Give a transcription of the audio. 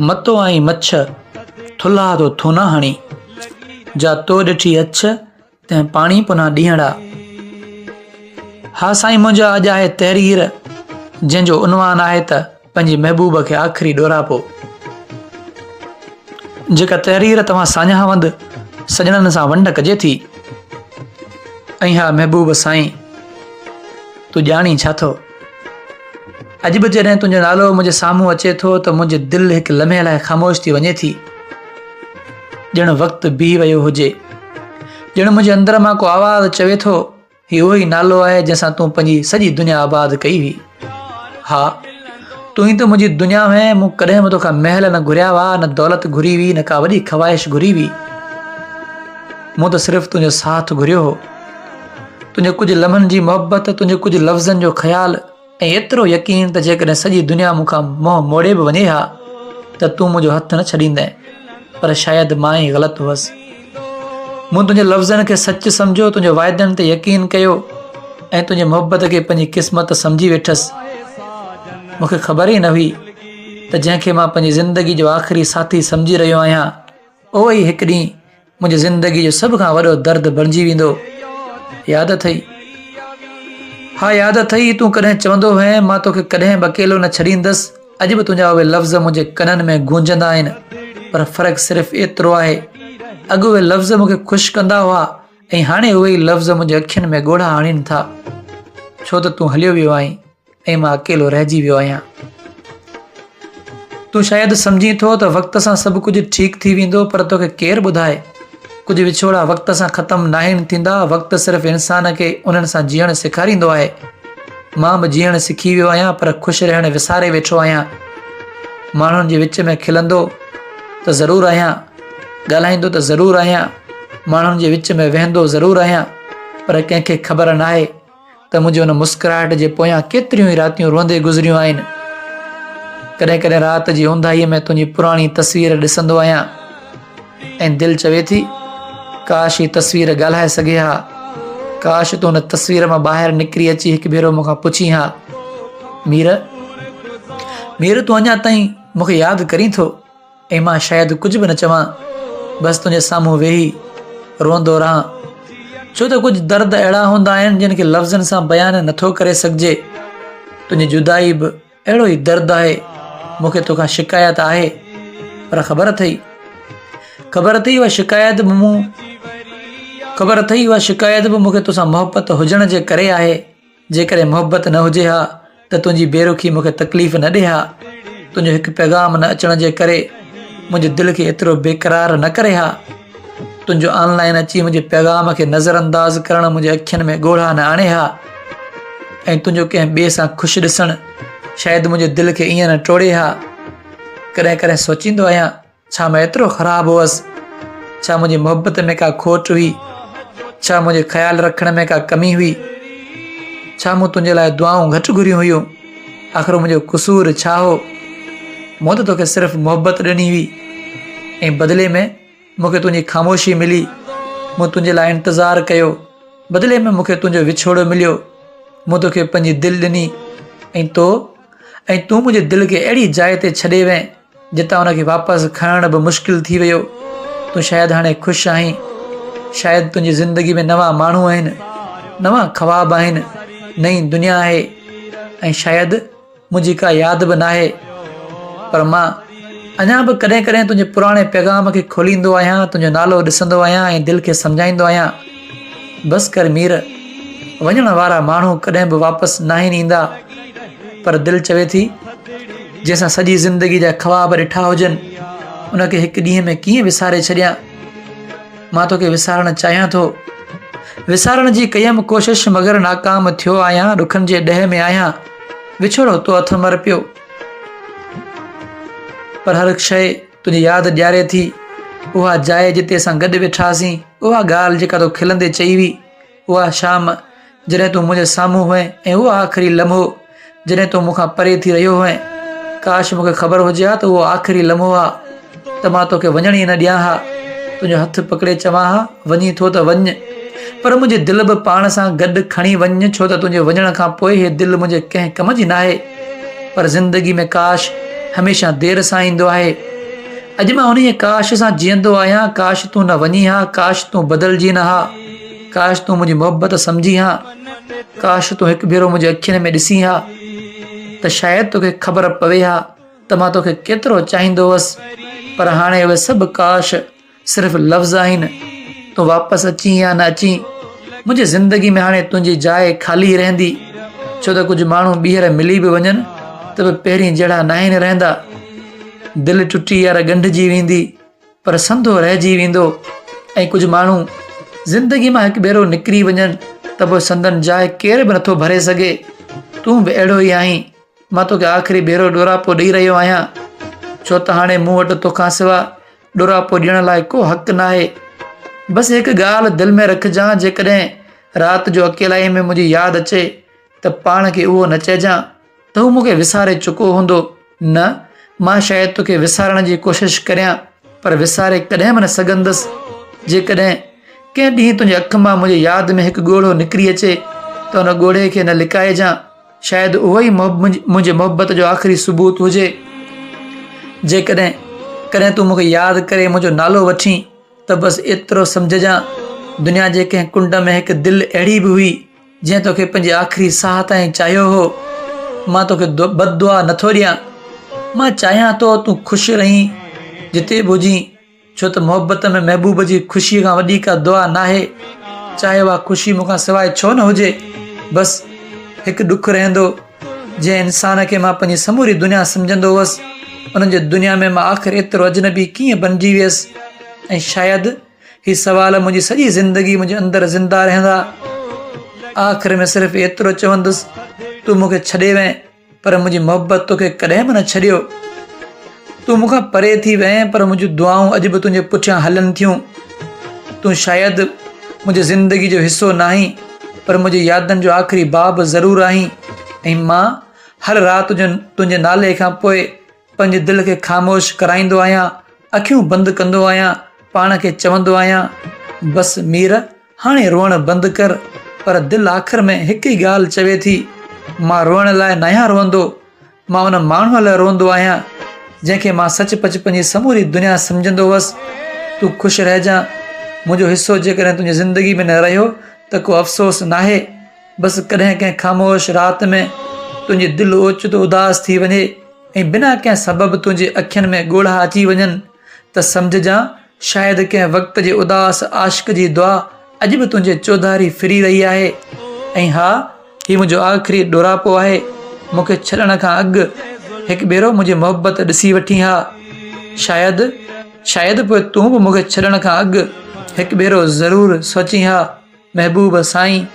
متو آئين مڇ، ٿلها ٿو ٿونا هڻي. جا تو ڏٺي اڇ، تنهن پاڻي پنا ڏينهڙا. ها سائين منهنجا اڄ آهي تحرير، جنهن جو عنوان آهي ته پنهنجي محبوب کي آخري ڏوراپو. جيڪا تحرير توهان ساڃاهه وند سڄڻن سان ونڊ ڪجي ٿي. ۽ ها محبوب سائين تون ڄاڻين ڇا ٿو؟ اڄ به جڏهن تنهنجو نالو منهنجي سامهون اچي ٿو ته منهنجي دل هڪ لمحي لاء خاموش ٿي وڃي ٿي. ڄڻ وقت بيهي ويو هجي. ڄڻ منهنجي اندر مان ڪو آواز چوي ٿو، هي اهو ئي نالو آهي جنهن سان تون پنهنجي سڄي دنيا آباد ڪئي هئي. ها، تون ئي ته منهنجي دنيا هئين، مون ڪڏهن به توکان محل نه گهريا هئا، نه دولت گهري هئي، نه ڪا وڏي خواهش گهري هئي. مون ته صرف تنهنجو ساٿ گهريو هو. تنهنجي ڪجهه لمحن جي محبت، تنهنجي ڪجهه لفظن جو خيال ۽ ايترو يقين ته جيڪڏهن سڄي دنيا مون کان منهن موڙي به وڃي ها ته تون منهنجو هٿ نه ڇڏيندين. پر شايد مان ئي غلط هئس. مون تنهنجي لفظن کي سچ سمجهيو، تنهنجي واعدن تي يقين ڪيو ۽ تنهنجي محبت کي پنهنجي قسمت سمجهي ويٺس. مون کي خبر ئي نه هئي ته جنهن کي مان پنهنجي زندگي جو آخري ساٿي سمجهي رهيو آهيان، اهو ئي هڪ ڏينهن منهنجي زندگي جو سڀ کان وڏو درد بڻجي ويندو. ياد اٿئي؟ ها ياد اٿئي، تون ڪڏهن چوندو هئين، مان توکي ڪڏهن به اڪيلو نه ڇڏيندس. اڄ به تنهنجا اهي لفظ منهنجي ڪنن ۾ گونجندا آهن، پر فرق صرف ايترو آهي، اڳ اهي لفظ مون کي خوش ڪندا هئا ۽ هاڻي اهي ئي لفظ منهنجي اکين ۾ ڳوڙها آڻين ٿا، ڇو ته تون هليو ويو آهين. ۽ مان اڪيلو رهجي ويو آهيان. تون شايد سمجهين ٿو ته وقت سان سڀ ڪجهه ٺيڪ ٿي ويندو پر توکي ڪير ٻڌائي ڪجهه وڇوڙا وقت سان ختم ناهن ٿيندا وقت صرف انسان کي انهن سان جيئڻ سيکاريندو آهي. مان به جيئڻ سکي ويو آهيان پر خوش رهڻ وساري ويٺو آهيان. ماڻهن جي وچ ۾ کلندو ته ضرور آهيان، ڳالهائيندو ته ضرور آهيان، ماڻهن جي وچ ۾ ويهندو ضرور آهيان پر ڪنهن کي خبر ناهي ته منهنجي ان مسڪراهٽ جي پويان ڪيتريون ئي راتيون روئندي گذريون آهن. ڪڏهن ڪڏهن رات جي اونداهيء ۾ تنهنجي پراڻي تصوير ڏسندو آهيان ۽ دل چوي ٿي، ڪاش هي تصوير ڳالهائي سگهي ها. ڪاش تون ان تصوير مان ٻاهر نڪري اچي هڪ ڀيرو مون کان پڇين ها. مير! مير تون اڃا تائين مون کي ياد ڪرين ٿو؟ ۽ مان شايد ڪجهه به نه چوان، بس تنهنجي سامهون ويهي روئندو رهان. ڇو ته ڪجهه درد اهڙا هوندا آهن جن کي لفظن سان بيان نٿو ڪري سگهجي. تنهنجي جدائي به اهڙو ئي درد آهي. مون کي توکان شڪايت آهي، پر خبر اٿئي، خبر اٿئي اها شڪايت به مون خبر اٿئي اها شڪايت به مون کي توسان محبت هجڻ جي ڪري آهي. جيڪڏهن محبت نه هجي ها ته تنهنجي بي رخي مون کي تڪليف نه ڏئي ها. تنهنجو هڪ پيغام نه اچڻ جي ڪري منهنجي دل کي ايترو بيقرار نه ڪري ها. تنهنجو آن لائين اچي منهنجي پيغام کي نظر انداز ڪرڻ منهنجي اکين ۾ ڳوڙها نه آڻي ها ۽ تنهنجو ڪنهن ٻئي سان خوش ڏسڻ شايد منهنجي دل کي ائين نه ٽوڙي ها. ڪڏهن ڪڏهن سوچيندو آهيان. ڇا مان ايترو خراب هئس؟ ڇا منهنجي محبت ۾ ڪا کوٽ هئي؟ ڇا منهنجي خيال رکڻ ۾ ڪا ڪمي هئي؟ ڇا مون تنهنجي لاء دعائون گهٽ گهريون هيون؟ آخر منهنجو قصور ڇا هو؟ مون ته توکي صرف محبت ڏني هئي ۽ بدلي ۾ مون کي تنهنجي خاموشي ملي. مون تنهنجي لاء انتظار ڪيو، بدلي ۾ مون کي تنهنجو وڇوڙو مليو. مون توکي پنهنجي دل ڏني ۽ تو ۽ تون منهنجي دل کي اهڙي جاء تي ڇڏي وئين جتان ان کي واپس کڻڻ به مشڪل ٿي ويو. تون شايد هاڻي خوش آهين. شايد تنهنجي زندگي ۾ نوان ماڻهو آهن، نوان خواب آهن، نئين دنيا آهي ۽ شايد منهنجي ڪا ياد به ناهي. پر مان اڃا به ڪڏهن ڪڏهن تنهنجي پراڻي پيغام کي کوليندو آهيان، تنهنجو نالو ڏسندو آهيان ۽ دل کي سمجهائيندو آهيان. بس ڪر مير، وڃڻ وارا ماڻهو ڪڏهن به واپس ناهن ايندا. پر دل چوي ٿي، جنهن سان سڄي زندگي جا خواب ڏٺا هجن، ان کي هڪ ڏينهن ۾ ڪيئن وساري ڇڏيان؟ مان توکي وسارڻ چاهيان ٿو. وسارڻ جي ڪيم ڪوشش مگر ناڪام ٿيو آهيان، ڏکن جي ڏهه ۾ آهيان، وڇوڙو تو اٿم ارپيو. پر هر شيء تنهنجي ياد ڏياري ٿي، اها جاء جتي اسان گڏ ويٺاسين، اها ڳالهه جيڪا تو کلندي چئي هئي، اها شام جڏهن تون منهنجي سامهون هئين ۽ اهو آخري لمحو جڏهن تون مون کان پري ٿي رهيو هئين. ڪاش مون کي خبر هجي ها ته اهو آخري لمحو آ ته مان توکي وڃڻ ئي نه ڏيان ها. تنهنجو هٿ پڪڙي چوان ها، وڃين ٿو ته وڃ. پر منهنجي دل به پاڻ سان گڏ کڻي وڃ ڇو ته تنهنجي وڃڻ کان پوء هي دل منهنجي ڪنهن ڪم جي ناهي. پر زندگي ۾ ڪاش هميشه دير سان ايندو آهي. اڄ مان انهيء ڪاش سان جيئندو آهيان، ڪاش تون نه وڃين ها، ڪاش تون بدلجين نه ها، ڪاش تون منهنجي محبت سمجهين ها، ڪاش تون هڪ ڀيرو منهنجي اکين ۾ ڏسين ها ته شايد توکي خبر پوي ها ته مان توکي ڪيترو چاهيندو هوس، پر هاڻي اهي سڀ ڪاش صرف لفظ آهن، تون واپس اچين يا نه اچين، منهنجي زندگي ۾ هاڻي تنهنجي جاء خالي رهندي، ڇو ته ڪجهه ماڻهو ٻيهر ملي به وڃن ته به پهرين جهڙا ناهن رهندا. دل ٽٽي يار ڳنڍجي ويندي، پر سنڌو رهجي ويندو ۽ ڪجهه ماڻهو زندگي مان هڪ ڀيرو نڪري وڃن ته پوء سندن جاء ڪير به نٿو ڀري سگهي. تون به اهڙو ئي آهين. مان توکي آخري ڀيرو ڏوراپو ڏئي رهيو آهيان، ڇو ته هاڻي مون وٽ توکان سوا ڏوراپو ڏيڻ لاء ڪو حق ناهي. بس هڪ ڳالهه دل ۾ رکجان جيڪڏهن رات جو اڪيلائي ۾ منهنجي ياد اچي ته پاڻ کي اهو نه چئجان ته هو مون کي وساري چڪو هوندو. نه، مان شايد توکي وسارڻ جي ڪوشش ڪريان پر وساري ڪڏهن به نه سگهندس. جيڪڏهن ڪنهن ڏينهن تنهنجي اک مان منهنجي ياد ۾ هڪ ڳوڙهو نڪري اچي ته ان ڳوڙهي کي نه لڪائجان. شايد اهو ئي منهنجي محبت جو آخري ثبوت هجي. جيڪڏهن ڪڏهن تون مون کي ياد ڪري منهنجو نالو وٺين ته بس ايترو سمجهجان دنيا جي ڪنهن ڪنڊ ۾ هڪ دل اهڙي به هئي جنهن توکي پنهنجي آخري ساهه تائين چاهيو هو. مان توکي بد دعا نٿو ڏيان. مان چاهيان ٿو تون خوش رهين جتي به هجين. ڇو ته محبت ۾ محبوب جي خوشيء کان وڏي ڪا دعا ناهي، چاهي اها خوشي مون کان سواء ڇو نه هجي. بس هڪ ڏک رهندو، جنهن انسان کي مان پنهنجي سموري دنيا سمجهندو هئس، انهن جي دنيا ۾ مان آخر ايترو اجنبي ڪيئن بنجي ويس؟ ۽ شايد هي سوال منهنجي سڄي زندگي منهنجي اندر زنده رهندا. آخر ۾ صرف ايترو چوندس، تون مون کي ڇڏي وئين. پر منهنجي محبت توکي ڪڏهن به نه ڇڏيو. تون مون کان پري ٿي وئين پر منهنجون دعائون اڄ به تنهنجي پٺيان هلن ٿيون. تون شايد منهنجي زندگي جو حصو ناهين پر منهنجي يادن جو آخري باب ضرور آهين ۽ مان هر رات جو تنهنجي نالي کان پوء پنهنجي دل کي خاموش ڪرائيندو آهيان، اکيون بند ڪندو آهيان، پاڻ کي چوندو آهيان، بس مير! هاڻي روئڻ بند ڪر، پر دل آخر ۾ هڪ ئي ڳالهه چوي ٿي، مان روئڻ لاء ناهيان روئندو، مان ان ماڻهوء لاء روئندو آهيان، جنهن کي مان سچ پچ پنهنجي سموري دنيا سمجهندو هئس. تون خوش رهجان، منهنجو حصو جيڪڏهن تنهنجي زندگي ۾ نه رهيو ته ڪو افسوس ناهي. بس ڪڏهن ڪنهن خاموش رات ۾ تنهنجي دل اوچتو اداس ٿي وڃي ۽ بنا ڪنهن سبب تنهنجي اکين ۾ ڳوڙها اچي وڃن ته سمجهجان شايد ڪنهن وقت جي اداس عاشق جي دعا اڄ به تنهنجي چوڌاري ڦري رهي آهي ۽ ها هي منهنجو آخري ڏوراپو آهي مون کي ڇڏڻ کان اڳ هڪ ڀيرو منهنجي محبت ڏسي وٺين ها شايد شايد پوء تون به مون کي ڇڏڻ کان اڳ هڪ ڀيرو ضرور سوچين ها. محبوب سائين!